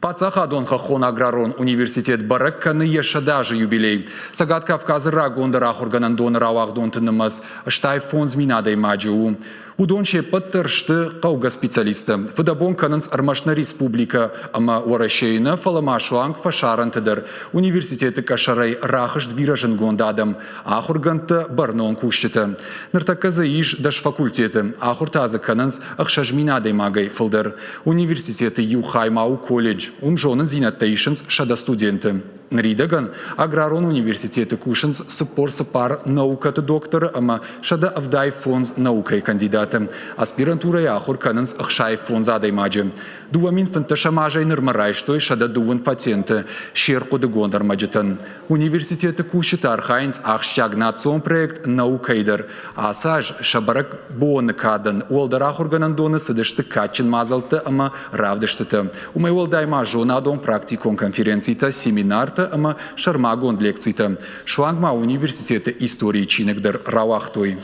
Паддзахадон хӕххон аграрон университет бӕрӕг кӕны йӕ 100 азы юбилей. Цӕгат Кавказы рагондӕр ахуыргӕнӕндоны рауагъдонты нымӕц 85 000 адӕймаджы у. Уыдон се ппӕт дӕр сты хъӕугӕ специалисттӕ. Фыдӕбон кӕнынц ӕрмӕст нӕ республикӕ ӕмӕ Уӕрӕсейы нӕ, фӕлӕ ма суанг фӕсарӕнты дӕр. Университеты къӕсӕрӕй рахызт бирӕ зындгонд адӕм, ахуыргӕндтӕ, бӕрнон кусджытӕ. Ныртӕккӕ дзы ис 10 факультеты, ахуыртӕ дзы кӕнынц 6000 адӕймагӕй фылдӕр. Университеты иу хай ма у колледж, уым зонындзинӕдтӕ исынц 100 студенты. Ныридӕгӕн аграрон университеты кусынц 44 наукӕты докторы ӕмӕ 175 наукӕйы кандидаты. Аспирантурӕйы ахуыр кӕнынц 65 адӕймаджы. 2015 азӕй нырмӕ райстой 102 патенты се рхъуыдыгонд ӕрмӕджытӕн. Университеты кусджытӕ архайынц ахсджиаг национ проект «Наукӕйы» дӕр. Ацы аз сӕ бӕрӕгбоны кадӕн уӕлдӕр ахуыргӕнӕндоны цыдысты кадджын мадзӕлттӕ ӕмӕ равдыстытӕ. Уымӕй уӕлдай ма зонадон-практикон конференцитӕ, семинартӕ ӕмӕ сӕрмагонд лекцитӕ. Суанг ма университеты историйы чиныг дӕр рауагътой.